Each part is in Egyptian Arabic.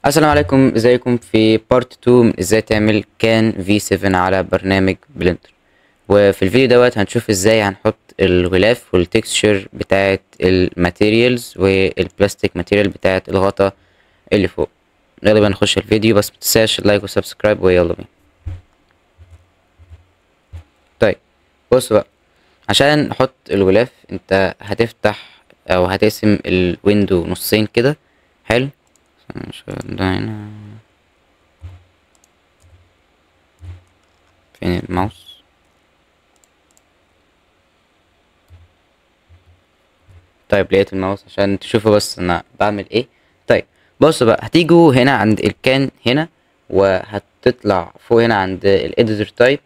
السلام عليكم، ازيكم في part 2 من ازاي تعمل can V7 على برنامج Blender. وفي الفيديو دوت هنشوف ازاي هنحط الغلاف وال texture بتاعه ال materials وال plastic material بتاعه الغطا اللي فوق. يلا نخش الفيديو، بس متنساش ال like وال subscribe ويلا بينا. طيب بص بقى، عشان نحط الغلاف انت هتفتح او هتقسم ال window نصين كده. حلو، ده هنا فين الماوس؟ طيب لقيت الماوس عشان تشوفوا بس انا بعمل ايه. طيب بصوا بقى، هتيجوا هنا عند ال can هنا، وهتطلع فوق هنا عند ال editor type،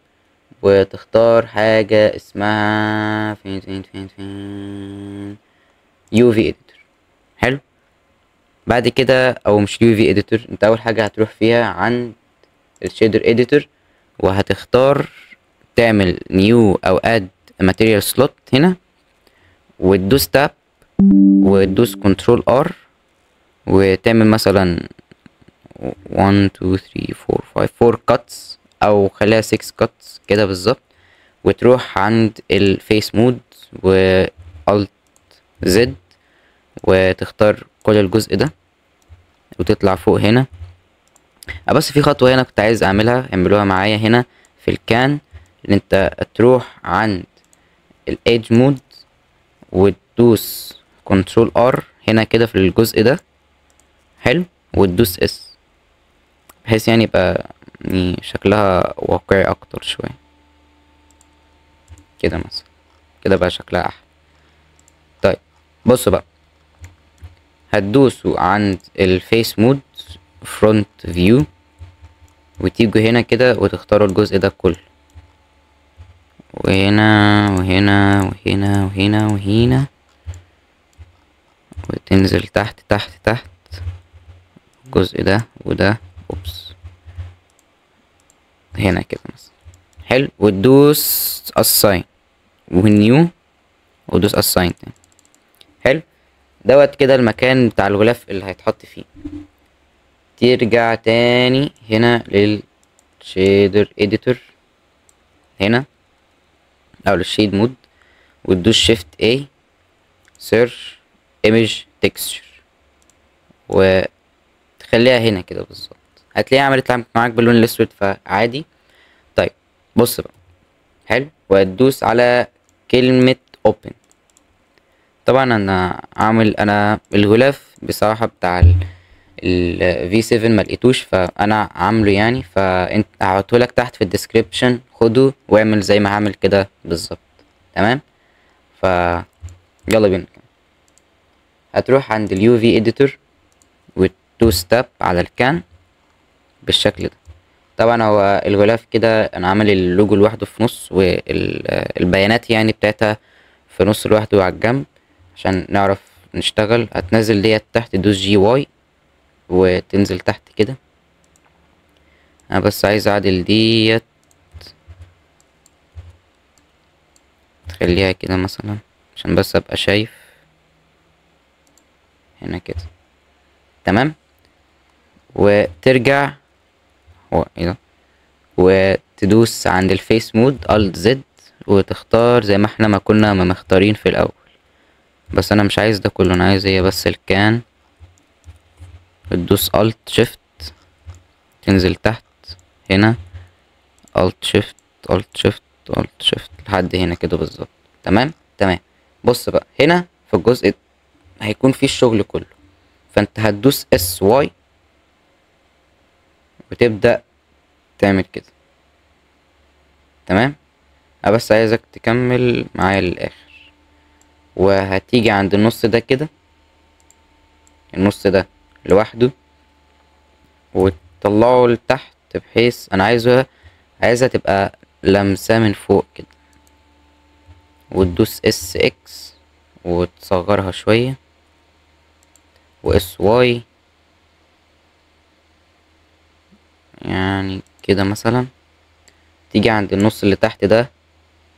وتختار حاجة اسمها فين فين فين فين UV editor. حلو، بعد كده او مش UV editor، انت اول حاجة هتروح فيها عند ال shader editor، وهتختار تعمل new او add material slot هنا، وتدوس tab وتدوس control R، وتعمل مثلا 1 2 3 4 5 4 cuts او خليها 6 cuts كده بالظبط، وتروح عند ال face mode و alt Z، وتختار كل الجزء ده وتطلع فوق هنا. بس في خطوة هنا كنت عايز اعملها، اعملوها معايا هنا في ال can، ان انت تروح عند ال edge mode وتدوس control R هنا كده في الجزء ده. حلو، وتدوس S بحيث يعني يبقى يعني شكلها واقعي اكتر شوية كده مثلا، كده بقى شكلها احلى. طيب بصوا بقى، هتدوسوا عند ال face mode front view، وتيجوا هنا كده وتختاروا الجزء ده كله، وهنا وهنا وهنا وهنا وهنا، وتنزل تحت تحت تحت الجزء ده وده، oops هنا كده مثلا. حلو، وتدوس assign و new، وتدوس assign تاني. حلو، دوت كده المكان بتاع الغلاف اللي هيتحط فيه. ترجع تاني هنا لل shader editor هنا او لل shade mode، وتدوس shift A search image texture، وتخليها هنا كده بالظبط. هتلاقيها عملت معاك باللون الاسود فعادي. طيب بص بقى، حلو، وهتدوس على كلمة open. طبعا انا عامل انا الغلاف بصراحة بتاع ال V7 ما لقيتوش، فانا عامله يعني، فانت هحطه لك تحت في ال description، خده واعمل زي ما هعمل كده بالظبط. تمام، ف يلا بينا. هتروح عند ال UV editor وتدوس tab على ال can بالشكل ده. طبعا هو الغلاف كده انا عامل اللوجو لوحده في نص، والبيانات يعني بتاعتها في نص لوحده على الجنب عشان نعرف نشتغل. هتنزل ديت تحت، تدوس G Y وتنزل تحت كده. انا بس عايز اعدل ديت، تخليها كده مثلا عشان بس ابقى شايف هنا كده. تمام، وترجع هو ايه ده، وتدوس عند ال face mode alt Z، وتختار زي ما احنا ما كنا ما مختارين في الاول، بس انا مش عايز ده كله، انا عايز هي بس ال can. تدوس alt shift تنزل تحت هنا alt shift alt shift alt shift لحد هنا كده بالظبط. تمام تمام. بص بقى هنا في الجزء هيكون فيه الشغل كله، فانت هتدوس S Y وتبدأ تعمل كده. تمام، انا بس عايزك تكمل معايا للاخر، وهتيجي عند النص ده كده، النص ده لوحده، وتطلعه لتحت بحيث انا عايزها تبقى لمسة من فوق كده، وتدوس S X وتصغرها شوية، و S Y يعني كده مثلا. تيجي عند النص اللي تحت ده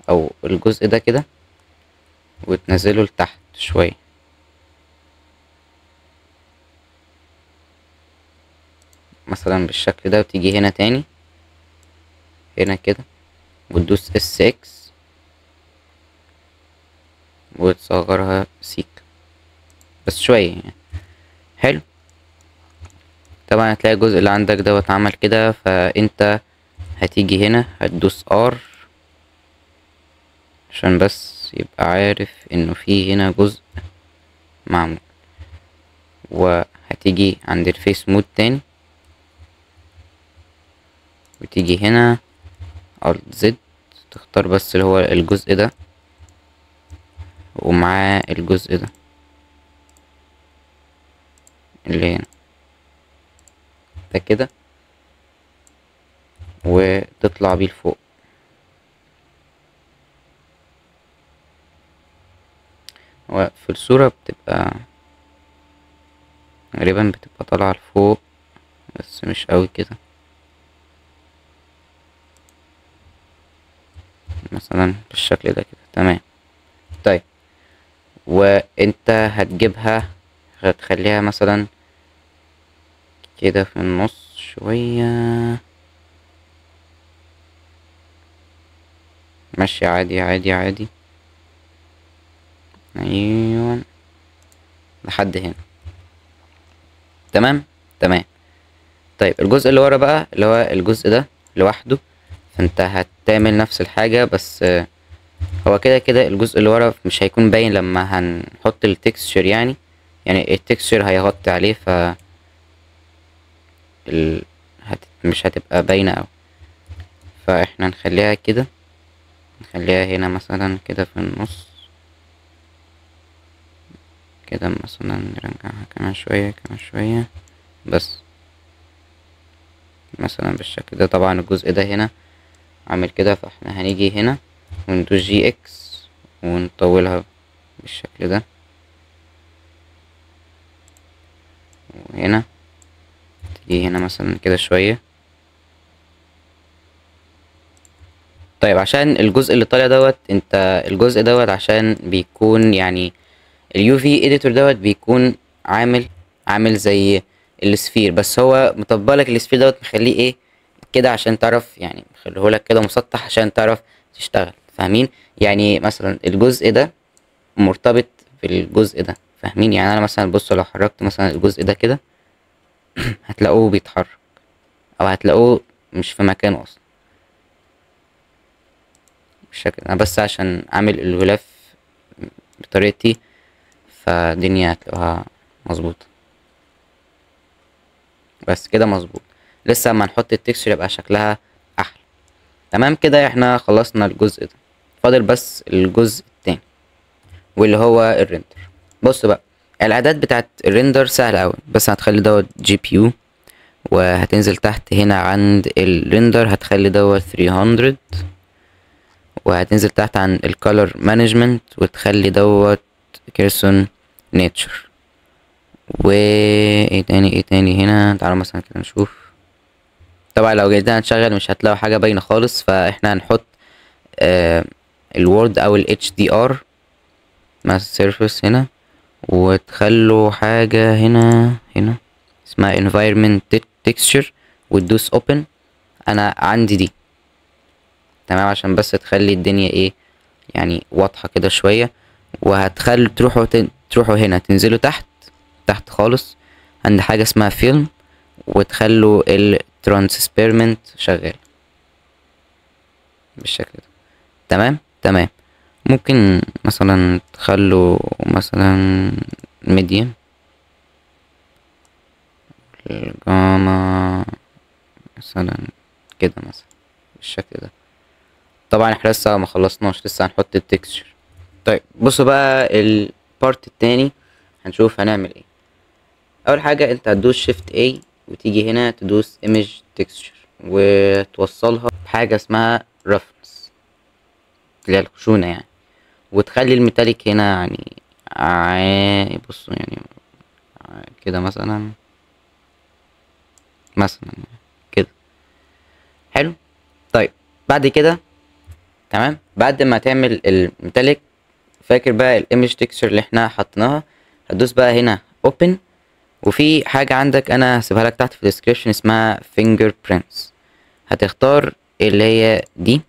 او الجزء ده كده، وتنزله لتحت شوية. مثلا بالشكل ده، وتيجي هنا تاني هنا كده وتدوس S X وتصغرها سيك بس شوية يعني. حلو. طبعا هتلاقي الجزء اللي عندك دوت عمل كده، فانت هتيجي هنا هتدوس R عشان بس يبقى عارف انه في هنا جزء معمول، وهتيجي عند ال face mode تاني وتيجي هنا Alt Z تختار بس اللي هو الجزء ده ومعاه الجزء ده اللي هنا ده كده، وتطلع بيه لفوق. وفي الصورة بتبقى غالبا بتبقى طالعة لفوق بس مش قوي كده، مثلا بالشكل ده كده. تمام. طيب وانت هتجيبها هتخليها مثلا كده في النص شوية، ماشي عادي عادي عادي، ايوه لحد هنا. تمام تمام. طيب الجزء اللي ورا بقى اللي هو الجزء ده لوحده، فانت هتعمل نفس الحاجة، بس هو كده كده الجزء اللي ورا مش هيكون باين لما هنحط ال texture، يعني ال texture هيغطي عليه، ف مش هتبقى باينة اوي، فاحنا نخليها كده، نخليها هنا مثلا كده في النص كده مثلا، نرجعها كمان شوية كمان شوية بس مثلا بالشكل ده. طبعا الجزء ده هنا عامل كده، فاحنا هنيجي هنا وندوس G X ونطولها بالشكل ده، وهنا تيجي هنا مثلا كده شوية. طيب عشان الجزء اللي طالع دوت، انت الجزء دوت عشان بيكون يعني ال UV editor دوت بيكون عامل زي ال sphere، بس هو مطبق لك ال sphere دوت مخليه ايه كده عشان تعرف، يعني مخليهولك كده مسطح عشان تعرف تشتغل، فاهمين؟ يعني مثلا الجزء ده مرتبط بالجزء ده، فاهمين؟ يعني انا مثلا بصوا لو حركت مثلا الجزء ده كده هتلاقوه بيتحرك، او هتلاقوه مش في مكانه اصلا بالشكل. انا بس عشان اعمل الغلاف بطريقتي فالدنيا هتلاقوها مظبوطه، بس كده مظبوط. لسه اما نحط ال texture يبقى شكلها احلى. تمام كده احنا خلصنا الجزء ده، فاضل بس الجزء التاني واللي هو ال render. بص بقى الاعداد بتاعت ال render سهله قوي، بس هتخلي دوت GPU، وهتنزل تحت هنا عند ال render هتخلي دوت 300، وهتنزل تحت عند ال color management وتخلي دوت Cypress Nature. و ايه تاني ايه تاني هنا، تعالوا مثلا كده نشوف. طبعا لو جينا نشغل مش هتلاقوا حاجه باينه خالص، فاحنا هنحط ال world او ال HDR مع surface هنا، وتخلوا حاجه هنا هنا اسمها environment texture وتدوس open. انا عندي دي تمام عشان بس تخلي الدنيا ايه يعني واضحه كده شويه. وهتخلوا تروحوا هنا تنزلوا تحت تحت خالص عند حاجه اسمها فيلم، وتخلوا ال transparent شغال بالشكل ده. تمام تمام. ممكن مثلا تخلوا مثلا medium، ال gamma مثلا كده مثلا بالشكل ده. طبعا احنا لسه ما خلصناش، لسه هنحط ال texture. طيب بصوا بقى ال part التاني هنشوف هنعمل ايه. اول حاجه انت هتدوس shift A وتيجي هنا تدوس image texture وتوصلها بحاجه اسمها roughness اللي هي الخشونه يعني، وتخلي ال metallic هنا يعني بصوا يعني كده مثلا مثلا كده. حلو. طيب بعد كده تمام، بعد ما تعمل ال metallic فاكر بقى ال image texture اللي احنا حطيناها، هتدوس بقى هنا open وفي حاجة عندك انا هسيبها لك تحت في ال description اسمها fingerprints، هتختار اللي هي دي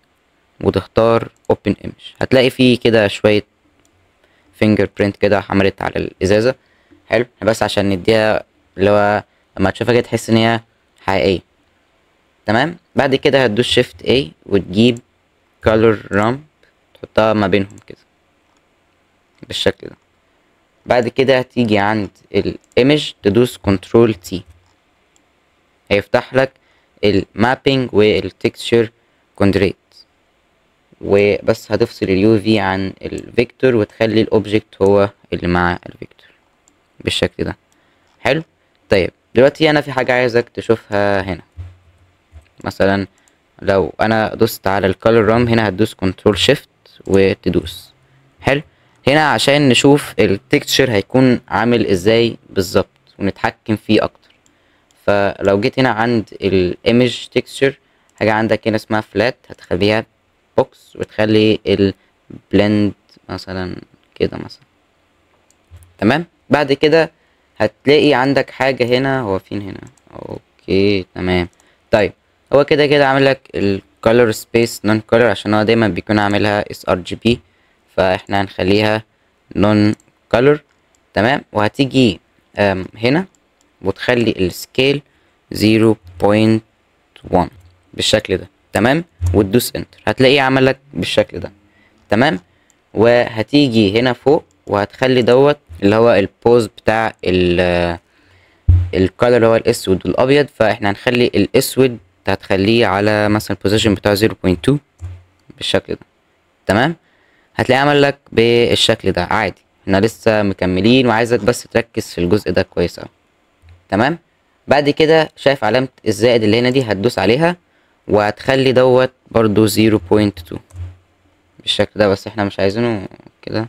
وتختار open image. هتلاقي فيه كده شوية fingerprint كده عملت على الازازة. حلو، بس عشان نديها اللي هو لما تشوفها كده تحس ان هي حقيقية. تمام، بعد كده هتدوس shift A وتجيب color ramp تحطها ما بينهم كده بالشكل ده. بعد كده هتيجي عند ال image تدوس control T، هيفتح لك ال mapping وال texture constraint، وبس هتفصل ال UV عن ال vector وتخلي ال object هو اللي مع ال vector بالشكل ده. حلو، طيب دلوقتي انا في حاجة عايزك تشوفها هنا. مثلا لو انا دوست على ال color ramp هنا هتدوس control shift وتدوس. حلو، هنا عشان نشوف ال texture هيكون عامل ازاي بالظبط ونتحكم فيه اكتر. فلو جيت هنا عند ال image texture حاجة عندك هنا اسمها flat، هتخليها box وتخلي ال blend مثلا كده مثلا. تمام، بعد كده هتلاقي عندك حاجة هنا، هو فين هنا؟ okay تمام. طيب هو كده كده عامل لك ال color space non color عشان هو دايما بيكون عاملها sRGB، فاحنا هنخليها non color. تمام، وهتيجي هنا وتخلي ال scale 0.1 بالشكل ده. تمام، وتدوس enter، هتلاقيه عمل لك بالشكل ده. تمام، وهتيجي هنا فوق وهتخلي دوت اللي هو ال pos بتاع ال color اللي هو الاسود والابيض، فاحنا هنخلي الاسود هتخليه على مثلا ال position بتاع 0.2 بالشكل ده. تمام، هتلاقيه عمل لك بالشكل ده عادي. احنا لسه مكملين وعايزك بس تركز في الجزء ده كويس اوي. تمام، بعد كده شايف علامة الزائد اللي هنا دي هتدوس عليها وهتخلي دوت برضو 0.2 بالشكل ده، بس احنا مش عايزينه كده.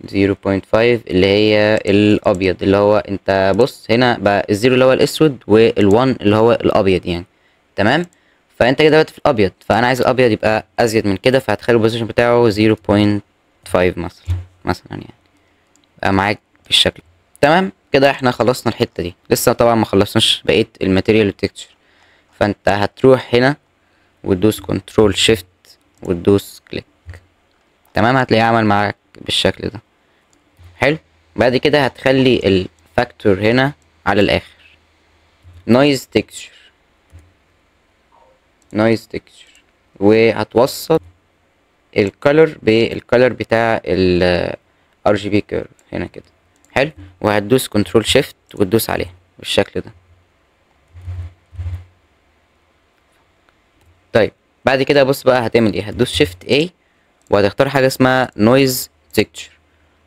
0.5 اللي هي الابيض، اللي هو انت بص هنا بقى ال zero اللي هو الاسود وال1 اللي هو الابيض يعني. تمام، فانت كده دلوقتي في الابيض، فانا عايز الابيض يبقى ازيد من كده، فهتخلي ال position بتاعه 0.5 مثلا يعني، يبقى معاك بالشكل. تمام كده احنا خلصنا الحتة دي، لسه طبعا ما خلصناش بقية ال material وال texture. فانت هتروح هنا وتدوس control shift وتدوس click. تمام، هتلاقيه عمل معاك بالشكل ده. حلو، بعد كده هتخلي ال factor هنا على الاخر noise texture، noise texture، وهتوصل ال color بال color بتاع ال RGB curve هنا كده. حلو، وهتدوس control shift وتدوس عليها بالشكل ده. طيب بعد كده بص بقى هتعمل ايه، هتدوس shift A وهتختار حاجة اسمها noise texture،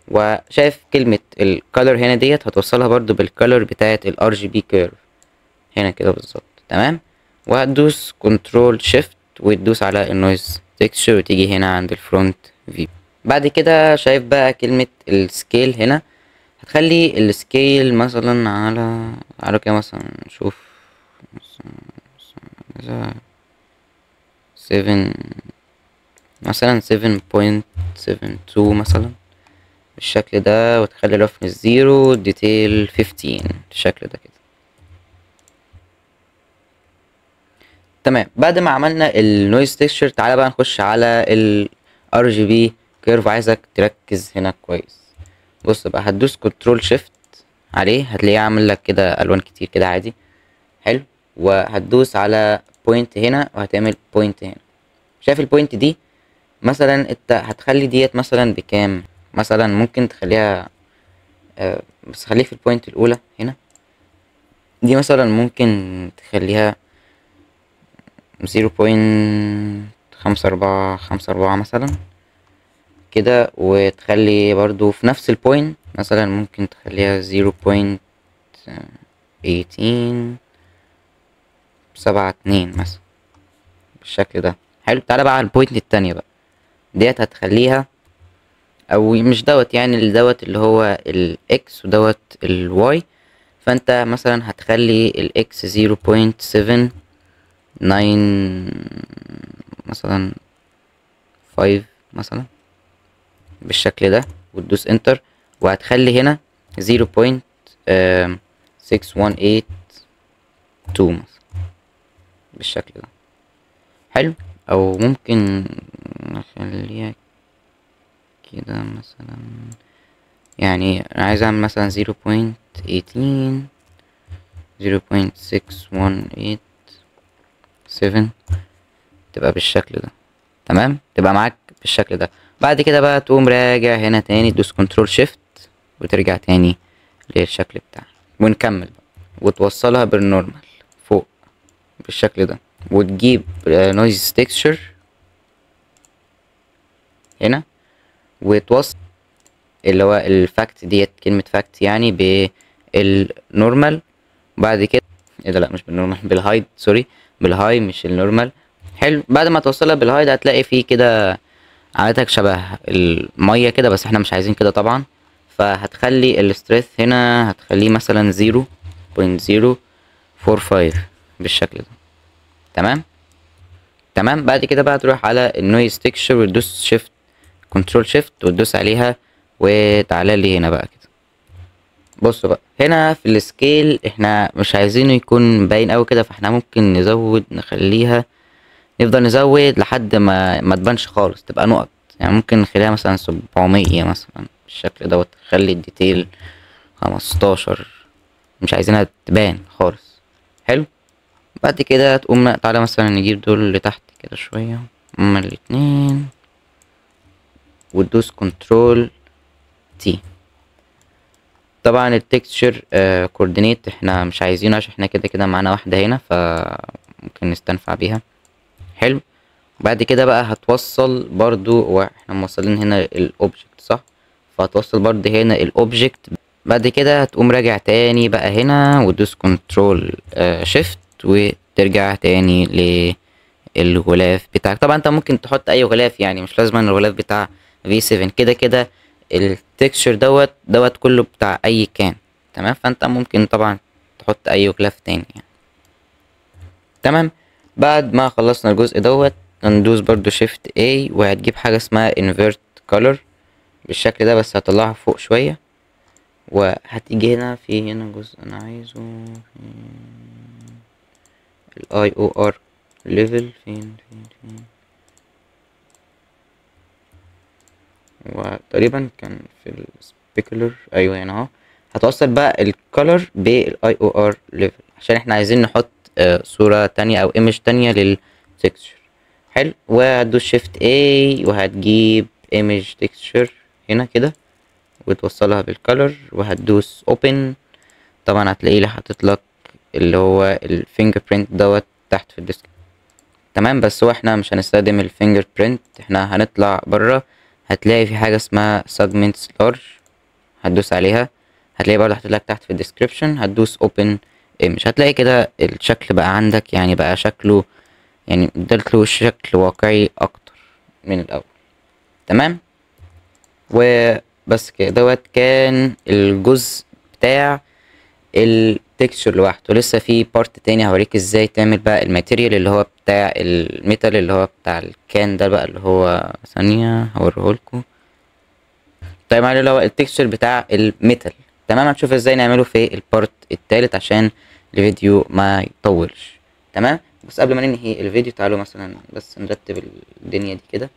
وشايف كلمة ال color هنا ديت هتوصلها برضو بال color بتاعة ال RGB curve هنا كده بالظبط. تمام، وهتدوس control shift وتدوس على ال noise texture وتيجي هنا عند ال front view. بعد كده شايف بقى كلمة ال scale هنا، هتخلي ال scale مثلا على كده مثلا، نشوف مثلا 7 مثلا 7.72 مثلا بالشكل ده، وتخلي roughness 0 detail 15 بالشكل ده كده. تمام، بعد ما عملنا ال noise texture تعالى بقى نخش على ال RGB curve. عايزك تركز هنا كويس. بص بقى هتدوس control shift عليه، هتلاقيه عامل لك كده الوان كتير كده عادي. حلو، وهتدوس على point هنا وهتعمل point هنا. شايف ال point دي مثلا انت هتخلي ديت مثلا بكام؟ مثلا ممكن تخليها بس خليه في ال point الاولى هنا دي، مثلا ممكن تخليها 0.5454 مثلا كده، وتخلي برضو في نفس ال point مثلا ممكن تخليها 0.1872 مثلا بالشكل ده. حلو، تعالى بقى على ال point التانية بقى ديت، هتخليها او مش دوت يعني، اللي دوت اللي هو ال X ودوت ال Y، فانت مثلا هتخلي ال X 0.79 مثلا 5 مثلا بالشكل ده، وتدوس enter. وهتخلي هنا 0.6182 مثلا بالشكل ده. حلو، او ممكن نخليها كده مثلا، يعني انا عايز اعمل مثلا 0.18 0.6187 تبقى بالشكل ده. تمام، تبقى معاك بالشكل ده. بعد كده بقى تقوم راجع هنا تاني، تدوس control shift وترجع تاني للشكل بتاعها، ونكمل بقى وتوصلها بال normal فوق بالشكل ده، وتجيب noise texture هنا وتوصل اللي هو ال fact ديت، كلمة fact يعني بال normal. بعد كده ايه ده، لا مش بال normal، بال height، sorry بال height مش ال normal. حلو، بعد ما توصلها بال height هتلاقي فيه كده عادتك شبه المية كده، بس احنا مش عايزين كده طبعا. فهتخلي ال strength هنا هتخليه مثلا 0.045 بالشكل ده. تمام تمام. بعد كده بقى تروح على ال noise texture وتدوس shift control shift وتدوس عليها وتعالى لي هنا بقى كده. بصوا بقى هنا في ال scale احنا مش عايزينه يكون باين قوي كده، فاحنا ممكن نزود، نخليها نفضل نزود لحد ما تبانش خالص، تبقى نقط. يعني ممكن نخليها مثلا 700 مثلا بالشكل دوت، نخلي ال detail 15، مش عايزينها تبان خالص. حلو، بعد كده تقوم تعالى مثلا نجيب دول اللي تحت كده شوية هما الاتنين، وتدوس control T. طبعا ال texture coordinate احنا مش عايزينه عشان احنا كده كده معانا واحدة هنا، فممكن نستنفع بيها. حلو، بعد كده بقى هتوصل برضو، واحنا موصلين هنا ال object صح، فهتوصل برضو هنا ال object. بعد كده هتقوم راجع تاني بقى هنا وتدوس control shift وترجع تاني للغلاف بتاعك. طبعا انت ممكن تحط اي غلاف، يعني مش لازم الغلاف بتاع V7، كده كده ال texture دوت دوت كله بتاع اي كان. تمام، فانت ممكن طبعا تحط اي غلاف تاني يعني. تمام، بعد ما خلصنا الجزء دوت ندوس برضو shift A وهتجيب حاجة اسمها invert color بالشكل ده، بس هطلعها فوق شوية. وهتيجي هنا في هنا جزء انا عايزه ال IOR level فين فين فين، وتقريبا كان في ال specular، ايوه هنا اهو. هتوصل بقى ال color بال IOR level عشان احنا عايزين نحط صورة تانية او image تانية لل texture. حلو، وهتدوس shift A وهتجيب image texture هنا كده وتوصلها بال color وهتدوس open. طبعا هتلاقيه اللي حاطط لك اللي هو ال fingerprint دوت تحت في ال description. تمام، بس هو احنا مش هنستخدم ال fingerprint، احنا هنطلع بره. هتلاقي في حاجة اسمها segments large، هتدوس عليها، هتلاقي برضه حاطط لك تحت في ال description، هتدوس open image. هتلاقي كده الشكل بقى عندك، يعني بقى شكله يعني ادالك شكل واقعي اكتر من الاول. تمام، وبس كده دوت كان الجزء بتاع ال texture لوحده. لسه في part تاني هوريك ازاي تعمل بقى ال material اللي هو بتاع ال metal اللي هو بتاع ال can ده بقى، اللي هو ثانية هوريهولكوا. طيب اللي هو ال texture بتاع ال metal. تمام، هنشوف ازاي نعمله في ال part التالت عشان الفيديو ما يطولش. تمام، بس قبل ما ننهي الفيديو تعالوا مثلا بس نرتب الدنيا دي كده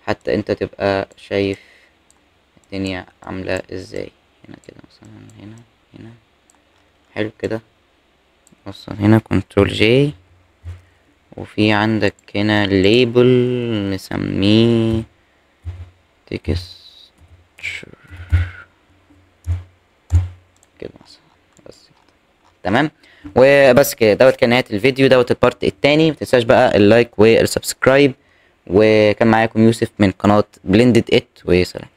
حتى انت تبقى شايف الدنيا عاملة ازاي. هنا كده مثلا، هنا هنا، حلو كده. وصل هنا control J، وفي عندك هنا label نسميه texture كده مثلا، بس كده. تمام، وبس كده دوت كان نهاية الفيديو دوت ال part التاني. متنساش بقى ال like وال subscribe، وكان معاكم يوسف من قناة Blended It، وسلام.